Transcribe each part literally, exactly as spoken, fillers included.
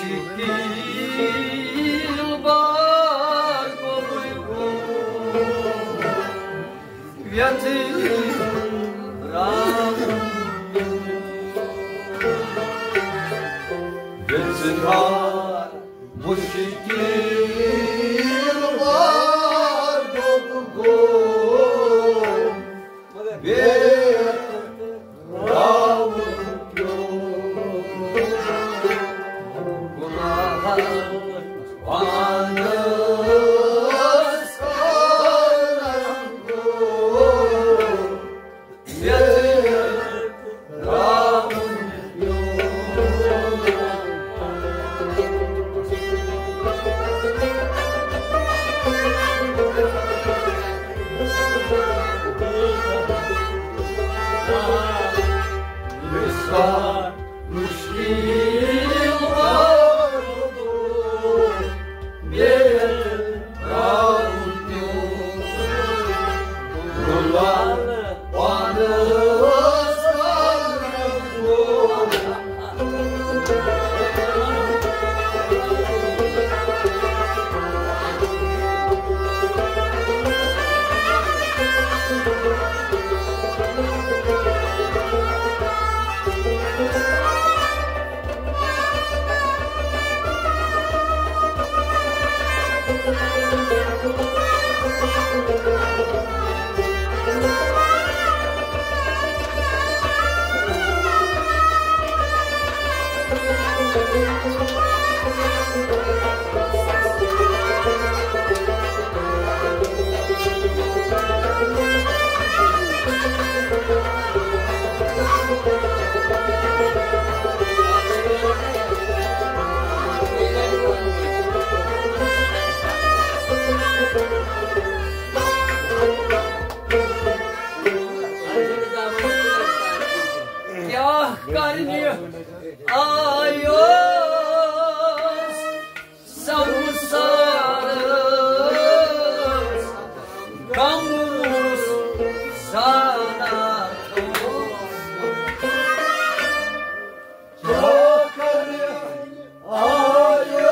ییٚلہِ بار گوٚوُے ویٚتھٕے رام۔ ییٚلہِ بار مُشکِل وار گوٚو، گوٚو۔ کیٛاہ کرنہِ آیوس سمسارس، غم اوس زانا۔ کیٛاہ کرنہِ آیوس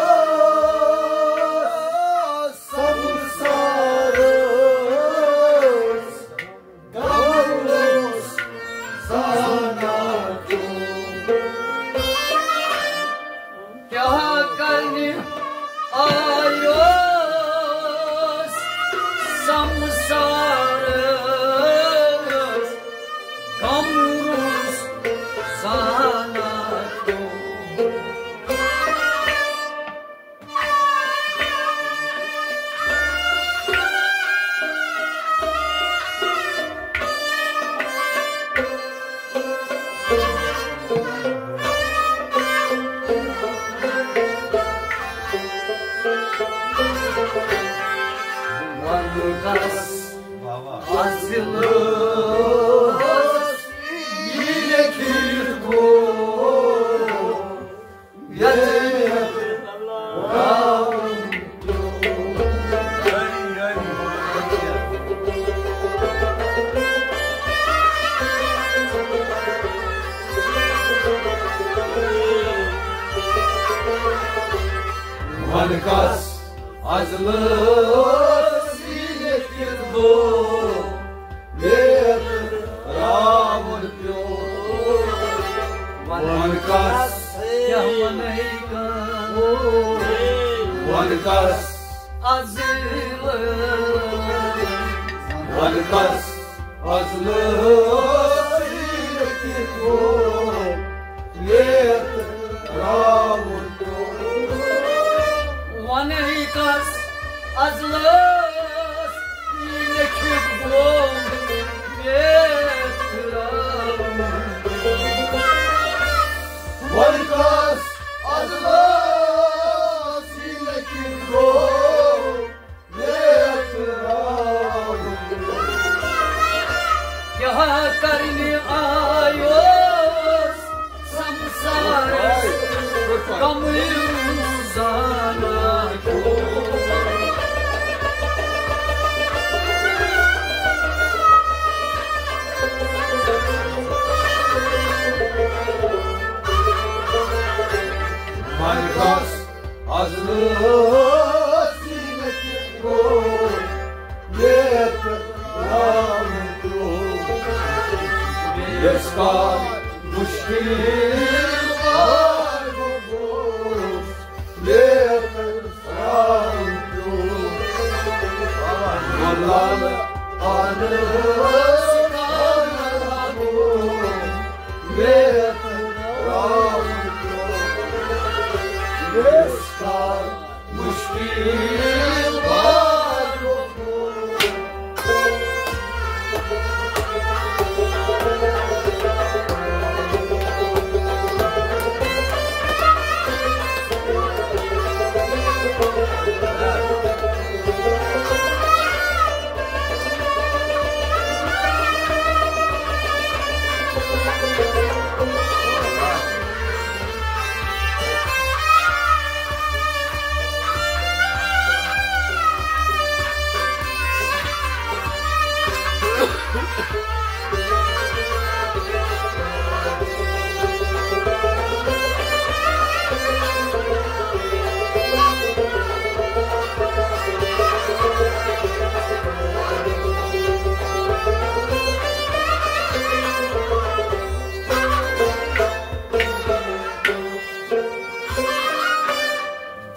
سمسارس، غم اوس زانا۔ کیٛاہ کرنہِ آیوس سمسارس، غم اوس زانا۔ وَنہٕ کَس اَصٕل اوس یہِ لیکھِتھ گوٚو۔ وَنہٕ کَس اَصٕل اوس یہِ لیکھِتھ گوٚو۔ ویت راوُن پیوٚو۔ وَن کَس کیٛاہ وَنَے کانٛہہ؟ وَن کَس اَزلہٕ۔ وَن کَس اَزلہٕ۔ ویت راوُن پیوٚو۔ وَنَے کَس اَزلَس لیکھِتھ گوٚو ویت راوُن۔ وَن کَس اَزلَس لیکھِتھ گوٚو ویت راوُن۔ کیٛاہ کرنہِ آیوس سمسارس، غمٕے زانا۔ وَن کَس اس کا مشکل کار وہ گوش لیکن سلام کیوں؟ ملال آنے لیکن سلام کیوں؟ اس کا مشکل بار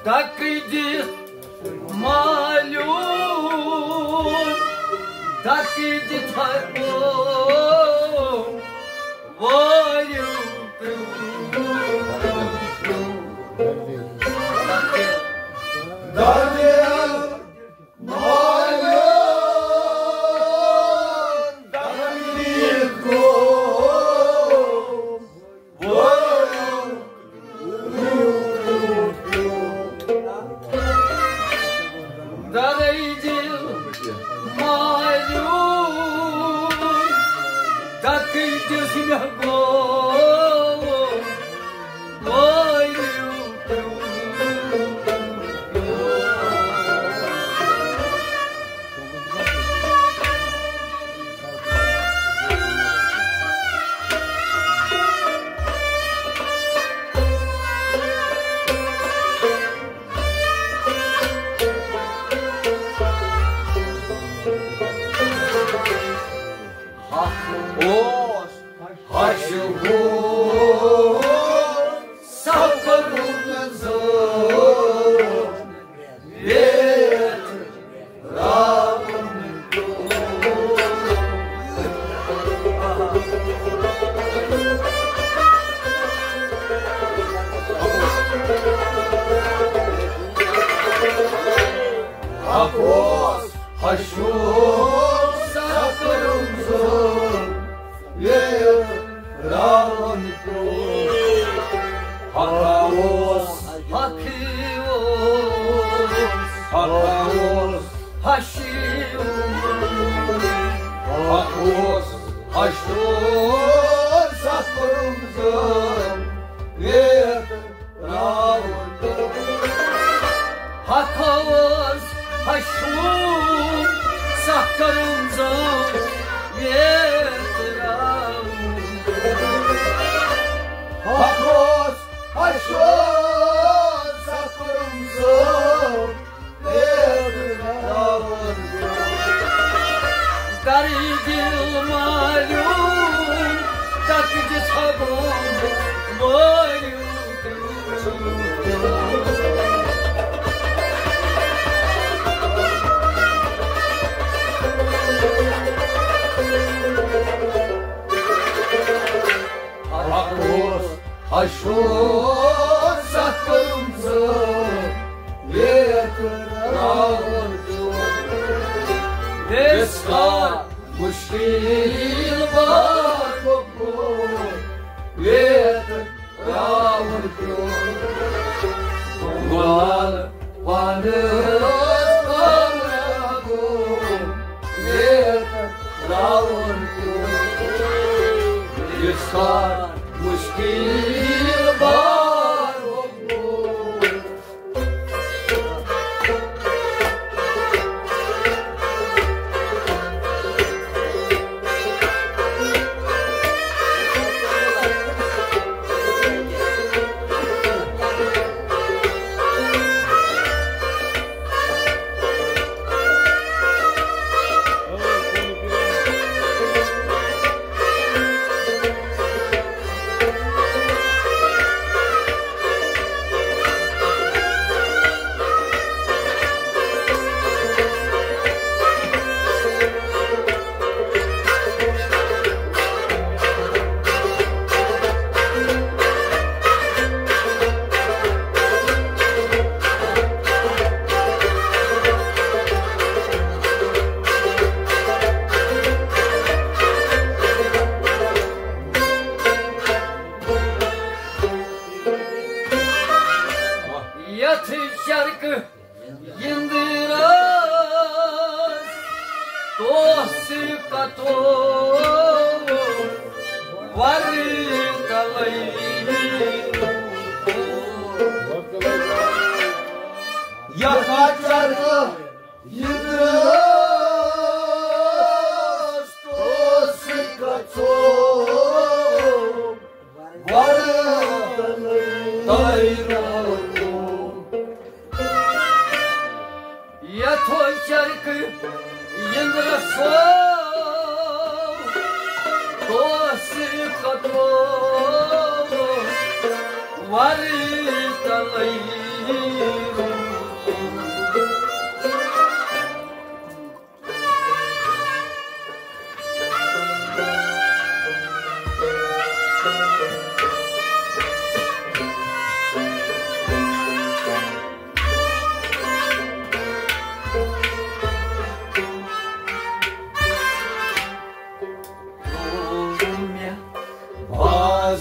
دکہٕ دِتھ مالیُن، دکہٕ دِتھ ہر وٲرِو پیوٗنٛت۔ دکہٕ دِتھ مالیُن، دکہٕ دِتھ گوٚو درٕے دِل مالیُن، دکٕے دِژ مےٚ گوٚو، مٲرِو پیوٗنٛت۔ حق اوس ہشہِ ہُنٛد سفر زٲژ۔ حق اوس ہشہِ ہُنٛد سفر زٲژ۔ ییٚلہِ راوُن پیوٚو۔ حقا اوس، حقی اوس، حقا اوس ہشہِ ہُنٛد۔ حق اوس ہشہِ ہُنٛد سفر زٲژ۔ ییٚلہِ حق اوس ہشہِ ہُنٛد سکھ کرُن زٲژ۔ حق اوس ہشہِ ہُنٛد سکھ کرُن زٲژ۔ درٕے دِل مالیُن، دکہٕ دِژ ہبوم، مٲرِو۔ حق اوس ہشہِ ہُنٛد سکھ کرُن زٲژ۔ لیکن راوُن پیوٚو۔ اس کا مشکل بار گوٚو۔ لیکن راوُن پیوٚو۔ گُلال پانہٕ کامیاب گوٚو۔ لیکن راوُن پیوٚو۔ اس کا مشکل بار گوٚو۔ ورٕ تلے۔ یتھ چرکہٕ یہِ درٛاس توسہٕ کژھوٚو ورٕ تلے۔ یتھ چرکہٕ یندرس توسہٕ کژھوٚو ورٕ تلے۔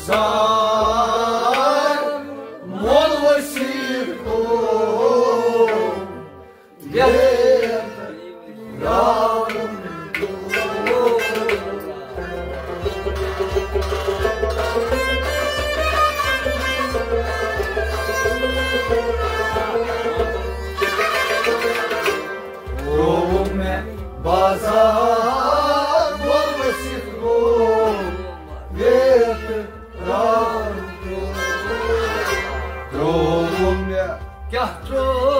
بازار مول وسیع کو روم بازار مول وسیع کو ویت راوُن پیوٚو۔ ترٛووُم مےٚ کیٛاہ ترٛوو؟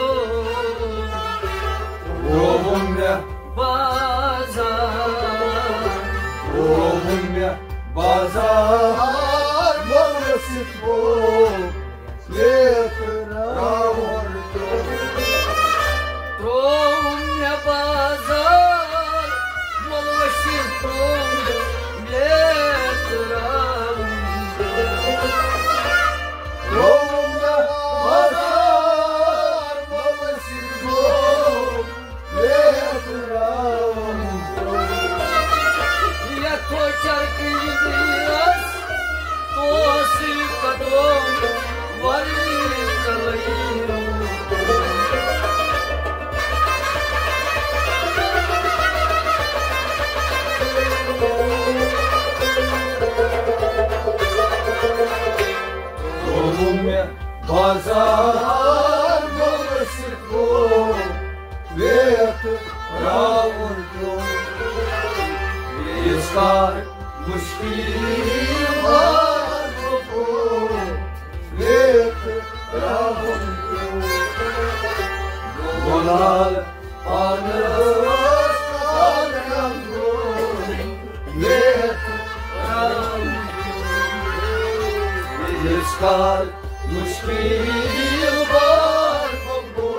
ترٛووُم مےٚ بازار۔ ترٛووُم مےٚ بازار۔ مُلوث گوٚو ویتراوُن پیوٚو۔ ترٛووُم مےٚ بازار، مُلوث گوٚو ویتراوُن پیوٚو۔ ترٛووُم مےٚ بازار، مُلوث گوٚو ویتراوُن پیوٚو۔ یتھو چرکہٕ یہِ دیٖرس، توسہٕ یہِ کترو، ورنی کلہٕ یہِ روٗد۔ ترٛووُم مےٚ بازار، مُلوث گوٚو ویتراوُن پیوٚو۔ ییٖژ کال مُشکِل وار گوٚو، ویتراوُن پیوٚو۔ گۄلال پانس پانہٕ گوٚو، ویتراوُن پیوٚو۔ ییٖژ کال مُشکِل وار گوٚو۔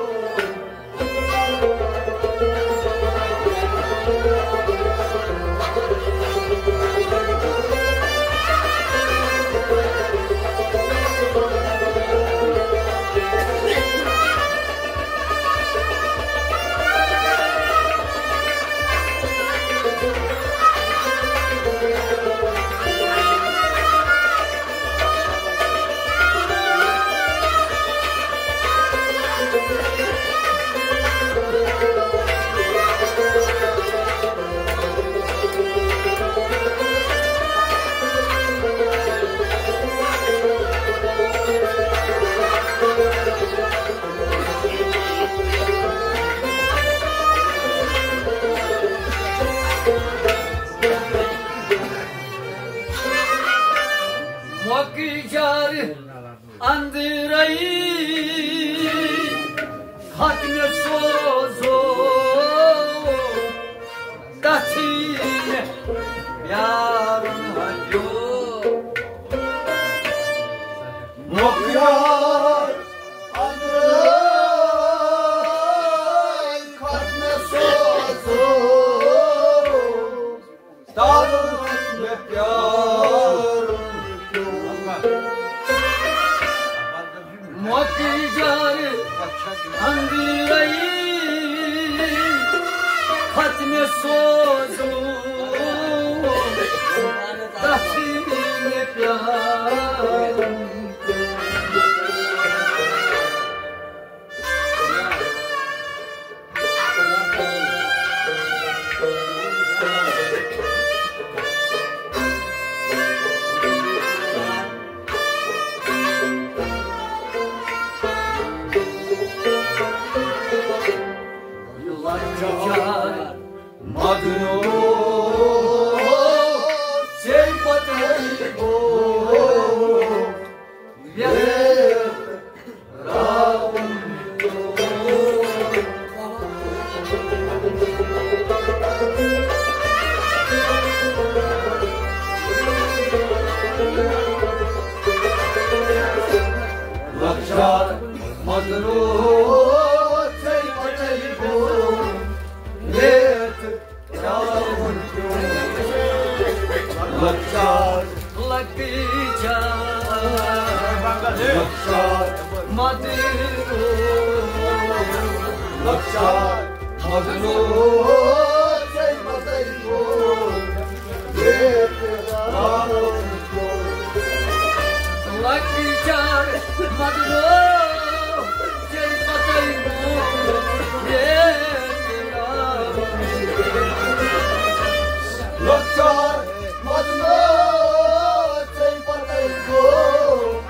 مۄکجار اندرے ختمِ سوزو، تتھی مےٚ پیارُن ہیوٚو۔ مۄکجار اندرے ختمِ سوزو، تَتھ مےٚ پیارُن پیوٚو۔ مۄکجار اندرے ختمِ سوزو، تَتھ مےٚ پیارُن پیوٚو۔ لۄکچار، لۄکچار، لۄکچار، مدرو، لۄکچار، مدرو، ژے پتے گوٚو، ییٚتہِ راوُن پیوٚو۔ لۄکچار، مدرو، ژے پتے گوٚو، ییٚتہِ راوُن پیوٚو۔ لۄکچار، مدنو، ژے پتے گوٚو،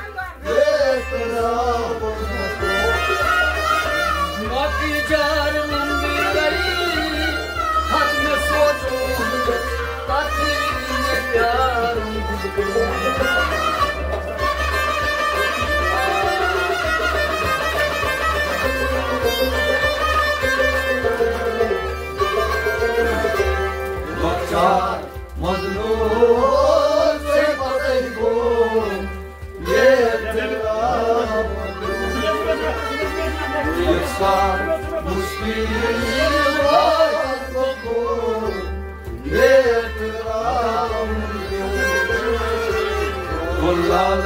ییٚتہِ راوُن پیوٚو۔ مۄکجار مندرے، ہتھ مےٚ سوزُن، تتھ مےٚ پیارُن۔ لۄکچار، مدنو، ژے پتے گوٚو، ییٚتہِ راوُن۔ ییٚتہِ سا مُشکِل وقت گوٚو، ییٚتہِ راوُن پیوٚو۔ گُلال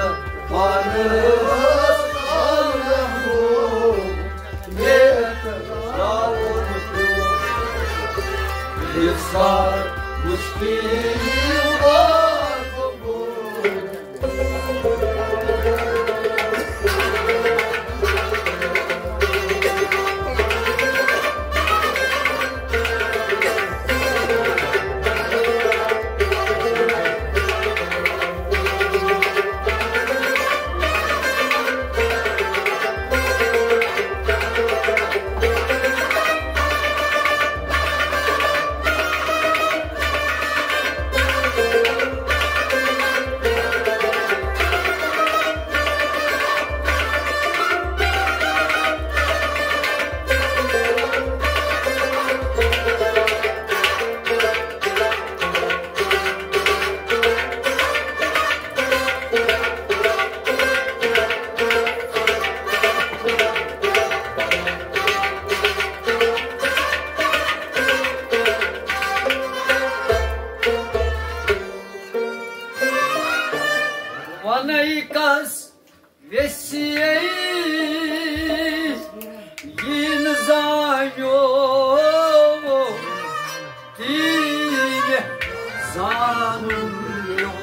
پانس عالم گوٚو، ییٚتہِ راوُن پیوٚو۔ ییٚتہِ سا مُشکِل وقت گوٚو۔ ونے کس ویسے یِن زانیو، تیٖن زانُن پیوٚو۔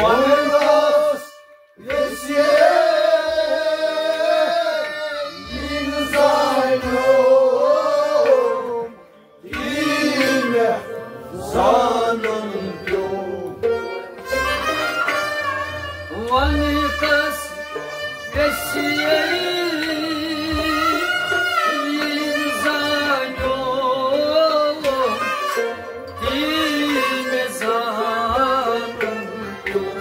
وَنَس ویسے یِن زانیو، یی مےٚ زانُن پیوٚو۔ وَنہِ کَس ویسے یِن زانیو، یی مےٚ زانُن پیوٚو۔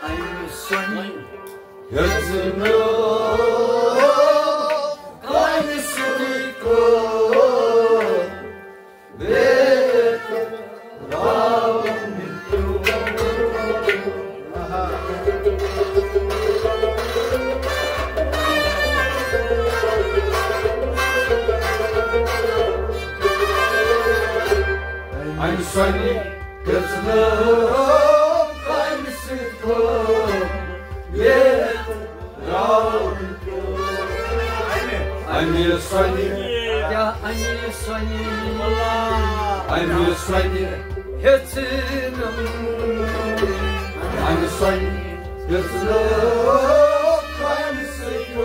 امہِ سۄنہِ ہیٚژ نہٕ کامہِ سۭتۍ کٲم۔ امہِ سۄنہِ ہیٚژ نہٕ کامہِ سۭتۍ کٲم۔ ییٚتہِ راوُن پیوٚو۔ امہِ سۄنہِ۔ کیٛاہ امہِ سۄنہِ؟ امہِ سۄنہِ۔ ہیٚژ نہٕ۔ امہِ سۄنہِ۔ ہیٚژ نہٕ۔ امہِ سۄنہِ۔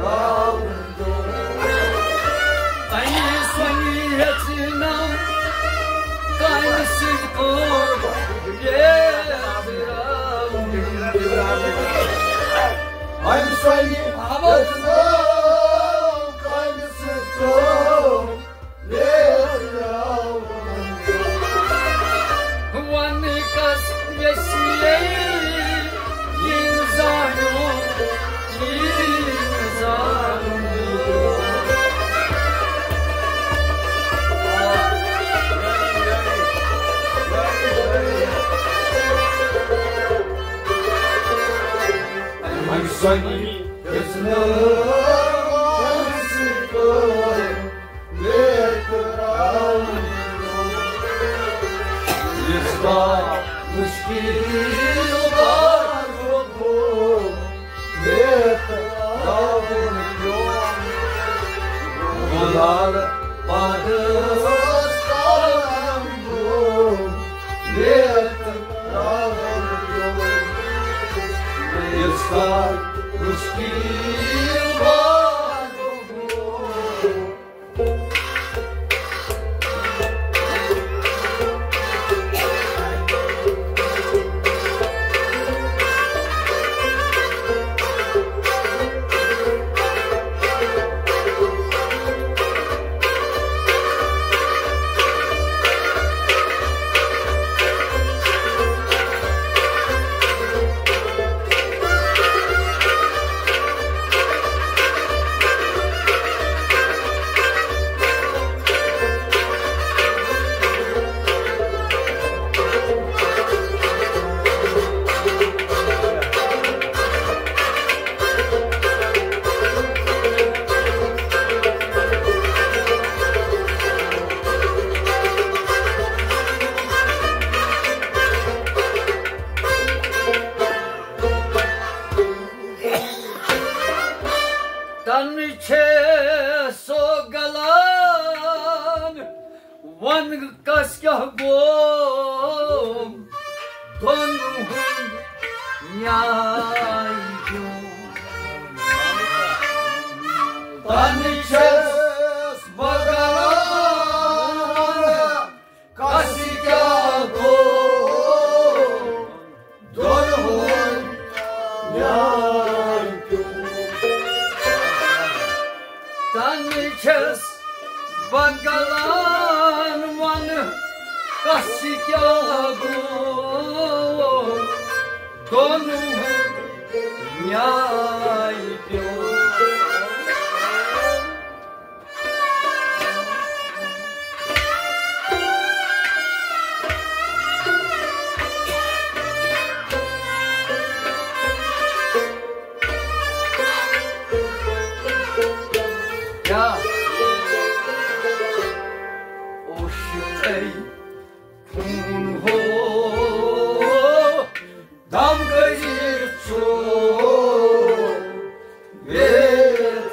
راوُن پیوٚو۔ امہِ سۄنہِ ہیٚژ نہٕ کامہِ سۭتۍ کٲم۔ ییٚتہِ راوُن پیوٚو۔ امہِ سۄنہِ ہیٚژ نہٕ کامہِ سۭتۍ کٲم۔ ییٚتہِ راوُن پیوٚو۔ وَنہٕ کَس ویسے یِن زانیو، یِن زانیو۔ تنہٕ چھے سو گلان، ون کس کیاہ گوٚو، دۄن ہُنٛد نیاے دیُن۔ تنہٕ چھس بہٕ گلان، کس کیاہ گوٚو، دۄن ہُنٛد نیاے پیوٚو۔ تنہٕ چھس بہٕ گلان، ون کس کیاہ گوٚو، دۄن ہُنٛد نیاے پیوٚو۔ کیٛاہ اوس یہِ تۄہہِ خوٗن ہو؟ دم کٔرِتھ چھُ ویز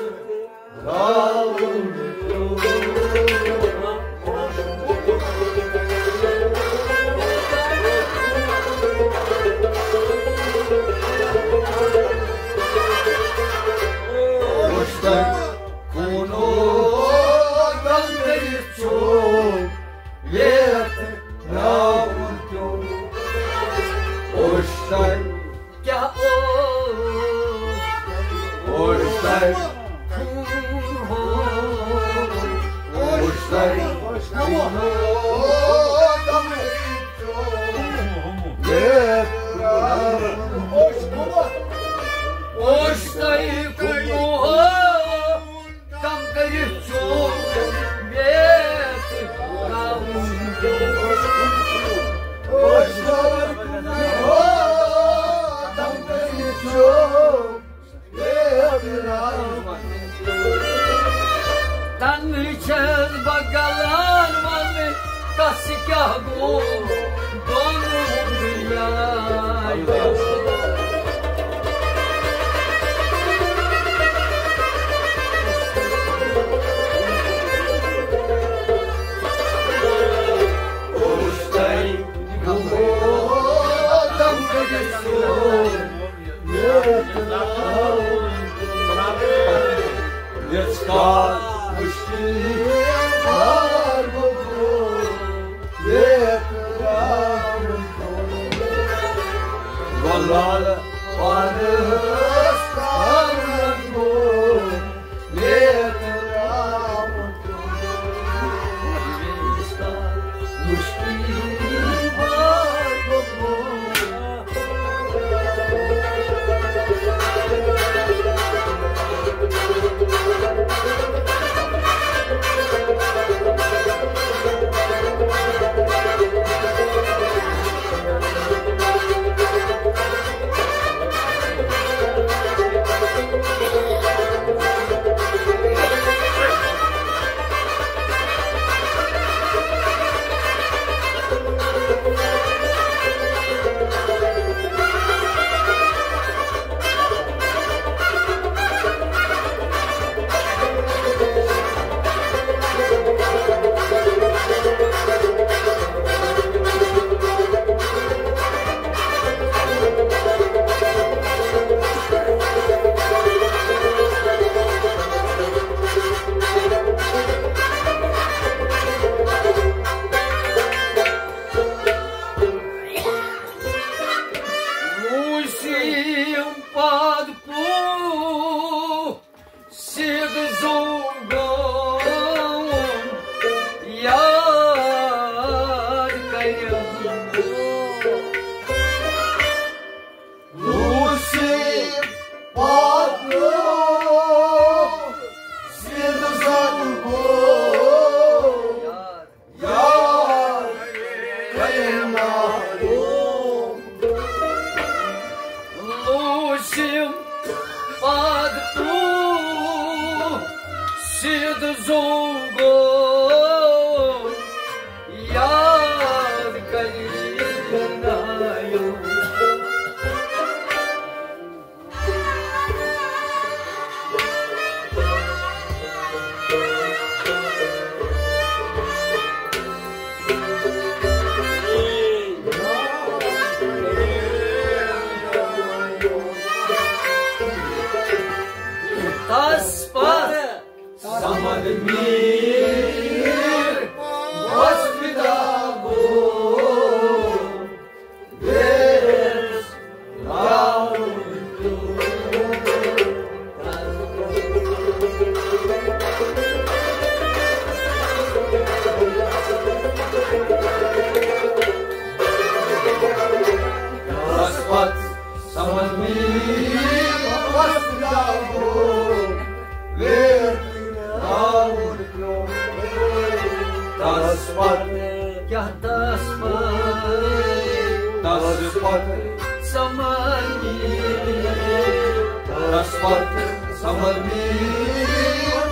راوُن پیوٚو۔ وُچھ تۄہہِ خوٗنو دم کٔرِتھ چھُ ویز راوُن پیوٚو۔ وُچھ تۄہہِ کیٛاہ اوس؟ اوس تۄہہِ؟ اوس تۄہہِ؟ اوس تۄہہِ؟ کم کٔرِتھ چھُ بیت گاوُن۔ تنہٕ چھَس بہٕ گلان، وَنہٕ کَس کیٛاہ گوٚو دۄن دُنیاے۔ اوس تۄہہِ گوٚمُت دم کٔرِتھ سیوٚد۔ یِژھ کال مُشکِل کار گوٚو، ییٚتہِ گۄلال پانس تام گوٚو، ییٚتہِ مُشکِل کار گوٚو۔ تہٕ زُو گوٚو یاد کَرِ نایو۔ تس پتھ سمد میر وس فدا گو۔ تس پتہٕ، کیٛاہ تس پتہٕ؟ تس پتہٕ سمانی۔ تس پتہٕ سمانی۔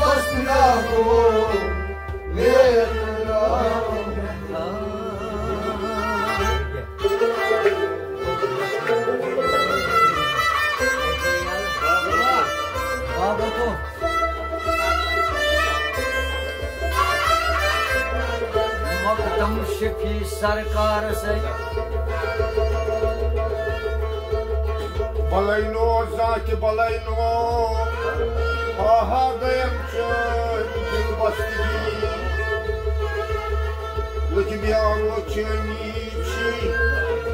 پس لاگو ویرا۔ بابا کو مقدم شفیع سرکار سے۔ بلینو ذات بلینو، ہا ہا گیم چٲنۍ دل بستگی۔ لٔج بیارو چٲنی چھی،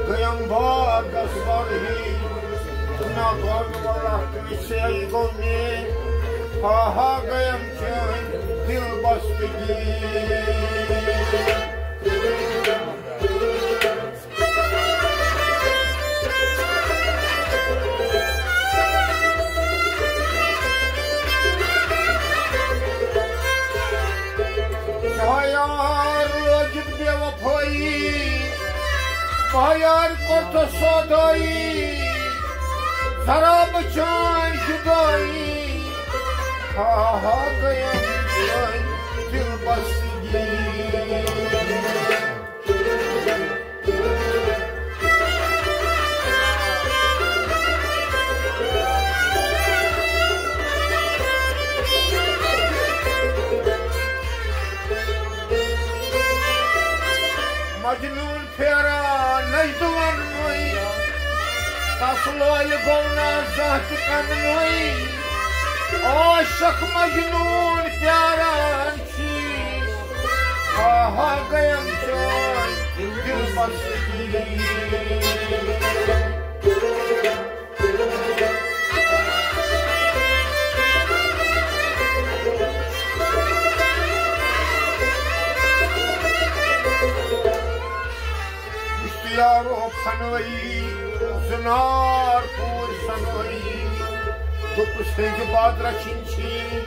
گیم باغس برہی۔ نہ گوٚو نہٕ وَلہ کٲنٛسے گوٚو مےٚ، ہا ہا گیم چٲنۍ دل بستگی۔ سایار لٲگِتھ بے وفٲیی، سایار کوٚرتھ سودٲیی، ذرا بہٕ چٲنۍ جُدٲیی، ہا ہا گٔیم چٲنۍ دل بستگی۔ مجنون پھیران نَے دُوَن نُے، تَس لٲلۍ گوٚو نہ زانٛہہ تہِ کَنہٕ نُے۔ عاشق مجنون پیاران چھی، ہا ہا گٔیم چٲنۍ دل بستگی۔ وُچھ تہٕ یارو پھنوئی، زنار پوٗرۍ سنوئی۔ دوٚپُس ہیٚنٛدِ باد رچھِنۍ چھی،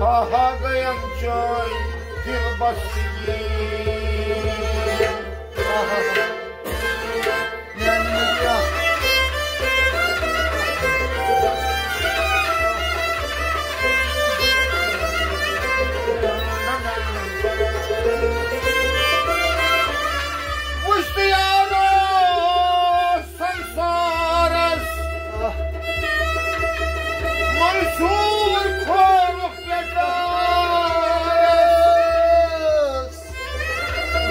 ہا ہا گٔیم چٲنۍ دل بستگی۔ آہا۔ میانہِ نبی اکھ۔ وُچھ تہٕ یارو سنسارس منصور کھورُکھ پٮ۪ٹھ۔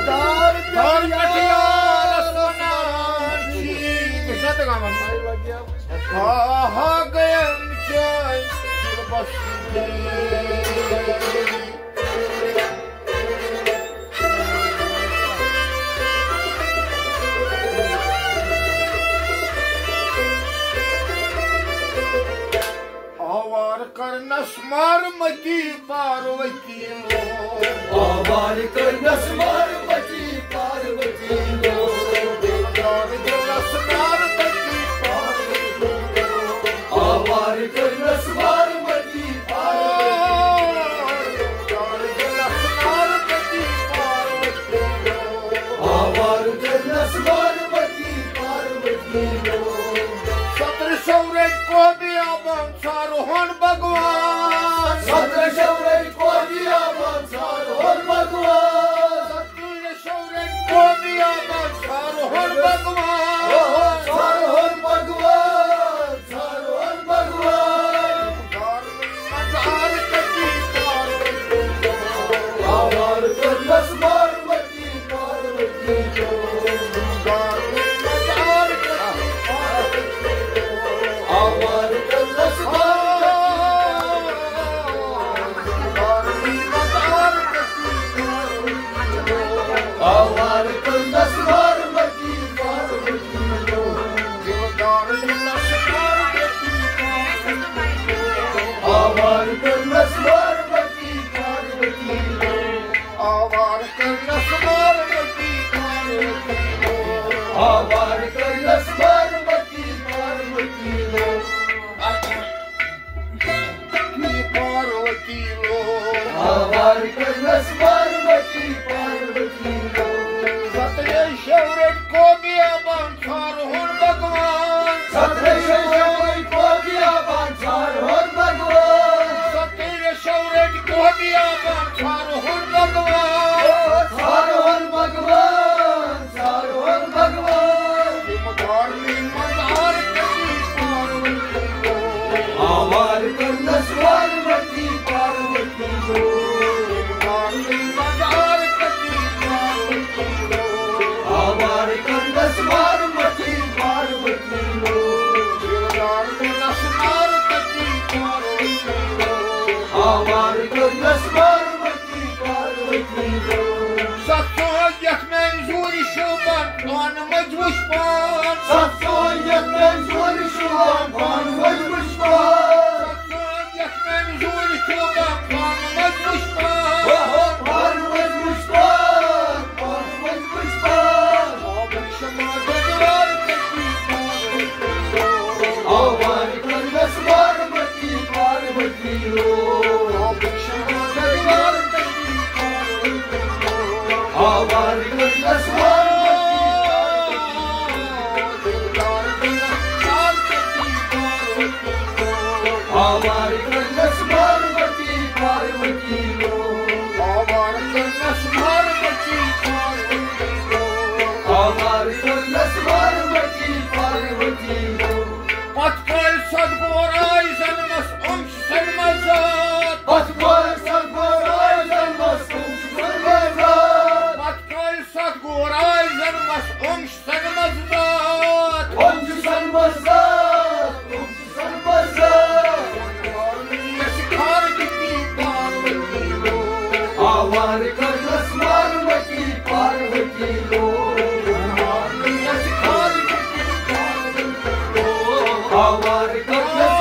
دار دار پٮ۪ٹھ یارس ونان چھی۔ مےٚ چھُنہ تگان ونُن۔ ہا ہا گٔیم چٲنۍ دل بستگی۔ آوار کرنس مارمتی پاروتی لوگ۔ آوار کرنس مارمتی پاروتی لوگ۔ آوار کرنس مارمتی پاروتی لوگ۔ آوار کرنس مارمتی پاروتی لوگ۔ آوار کرنس مارمتی پاروتی لوگ۔ آوار کرنس مارمتی پاروتی لوگ۔ ستر سورج کو بیابان سارہن بھگوان۔ ستر سورج کو آوار کٔرنس پاروتی پاروتی لوگ۔ آوار کٔرنس پاروتی پاروتی لوگ۔ آوار کٔرنس پاروتی پاروتی لوگ۔ پاروتی لوگ۔ آوار کٔرنس پاروتی پاروتی لوگ۔ سترے شیورٹ کو بیابان ژھارہون بھگوان۔ سترے شیورٹ کو بیابان ژھارہون بھگوان۔ سترے شیورٹ کو بیابان ژھارہون بھگوان۔ ژھارہون بھگوان، ژھارہون بھگوان۔ یِم دارمی منٛز آرکتی پاروتی لوگ۔ آوار کٔرنس پاروتی پاروتی لوگ۔ یِم دارمی منٛز آرکتی پاروتی لوگ۔ آوار کٔرنس پاروتی پاروتی لوگ۔ یِم دارمی نس آرکتی پاروتی لوگ۔ آوار کٔرنس پاروتی پاروتی لوگ۔ سۄ ژوٗنٛٹھ یَتھ میٛانہِ زوٗرِ شوٗبان، پانہٕ مٔنٛزۍ وٕچھ پان۔ سۄ ژوٗنٛٹھ یَتھ میٛانہِ زوٗرِ شوٗبان، پانہٕ مٔنٛزۍ وٕچھ پان۔ سۄ ژوٗنٛٹھ یَتھ میٛانہِ زوٗرِ شوٗبان، پانہٕ مٔنٛزۍ وٕچھ پان۔ اوہو، پانہٕ مٔنٛزۍ وٕچھ پان، پانہٕ مٔنٛزۍ وٕچھ پان۔ آوار کٔرنس پاروتی پاروتی لوگ۔ آوار کٔرنس پاروتی پاروتی لوگ۔ آوار کٔرنس پاروتی پاروتی لوگ۔ آوار کٔرنس پاروتی پاروتی لوگ۔ آوار کٔرنس پاروتی پاروتی لوگ۔ پتہٕ کالہِ ستھ گور آے جنمس، اوٚنٛگج سنمس زات۔ پتہٕ کالہِ ستھ گور آے جنمس، اوٚنٛگج سنمس زات۔ پتہٕ کالہِ ستھ گور آے جنمس، اوٚنٛگج سنمس زات۔ اوٚنٛگج سنمس زات، اوٚنٛگج سنمس زات۔ یس کھارکتی پاروتی لوگ۔ آوار کٔرنس پاروتی پاروتی لوگ۔ یس کھارکتی پاروتی لوگ۔ آوار کٔرنس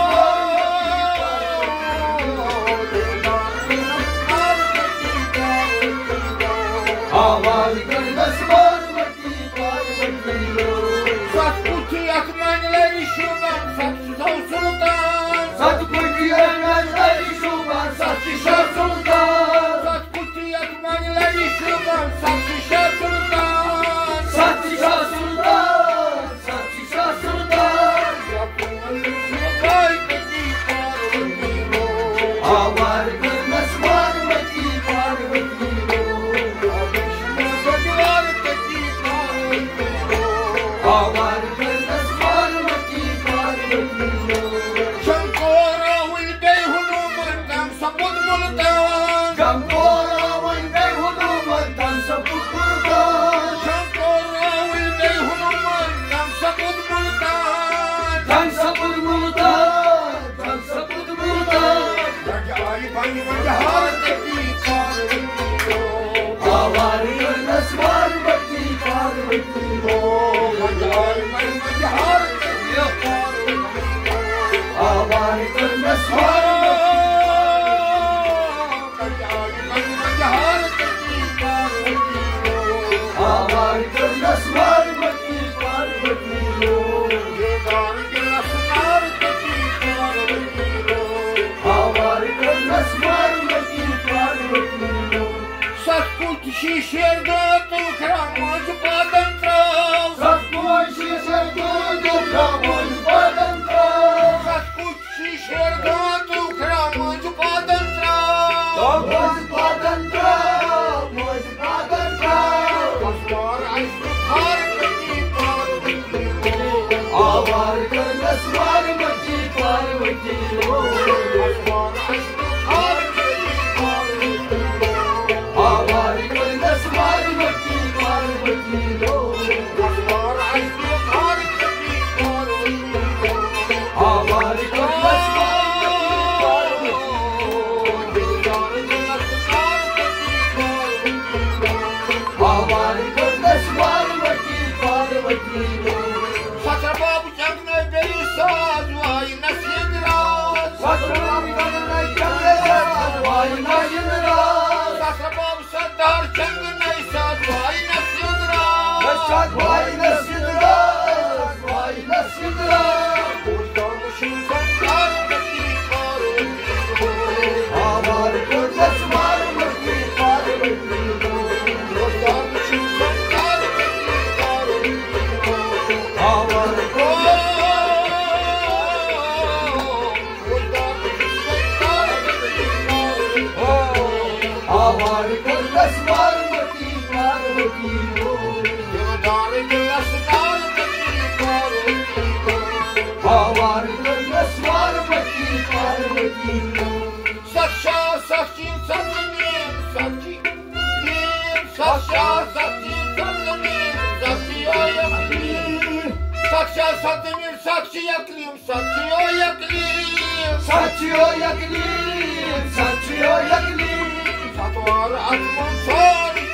پاروتی پاروتی لوگ۔ آوار کٔرنس پاروتی پاروتی لوگ۔ ستھ کُٹھۍ یتھ منٛز لرِ شوٗبان، ستھ چھُ سُلطان۔ ستھ کُٹھۍ یتھ منٛز لرِ شوٗبان، ستھ چھُ شاہ سُلطان۔ ستھ کُٹھۍ یتھ منٛز لرِ شوٗبان، ستھ چھُ شاہ سُلطان۔ ستھ چھُ شاہ سُلطان، ستھ چھُ شاہ سُلطان۔ آوار کٔرنس پاروتی پاروتی لوگ۔ آوار کٔرنس پاروتی پاروتی لوگ۔ شنکور راہُل بیٚیہِ ہنومنت، تَمہِ سپُد مُلتان۔ شنکور راہُل بیٚیہِ ہنومنت، تَمہِ سپُد مُلتان۔ شنکور راہُل بیٚیہِ ہنومنت، تَمہِ سپُد مُلتان۔ تَمہِ سپُد مُلتان۔ آوار کٔرنس پاروتی پاروتی لوگ۔ آوار کٔرنس پاروتی۔ آوار کٔرنس پاروتی پاروتی لوگ۔ آوار کٔرنس پاروتی پاروتی لوگ۔ ستھ کُٹھۍ شیٖشر دٲر تُلکھ راموج پادن ترٛاو۔ ستھ کُٹھۍ شیٖشر دٲر تُلکھ راموج پادن ترٛاو۔ ستھ کُٹھۍ شیٖشر دٲر تُلکھ راموج پادن ترٛاو۔ راموج پادن ترٛاو، راموج پادن ترٛاو۔ آوار کٔرنس پاروتی پاروتی لوگ۔ آوار کٔرنس پاروتی پاروتی لوگ۔ سخشا سخشی سخشی سخشی سخشا سخشی سخشی سخشی او یقین۔ سخشا سخشی سخشی یقین سخشی او یقین۔ سخشی او یقین سخشی او یقین۔ ستوار اتھ منٛز سورُے۔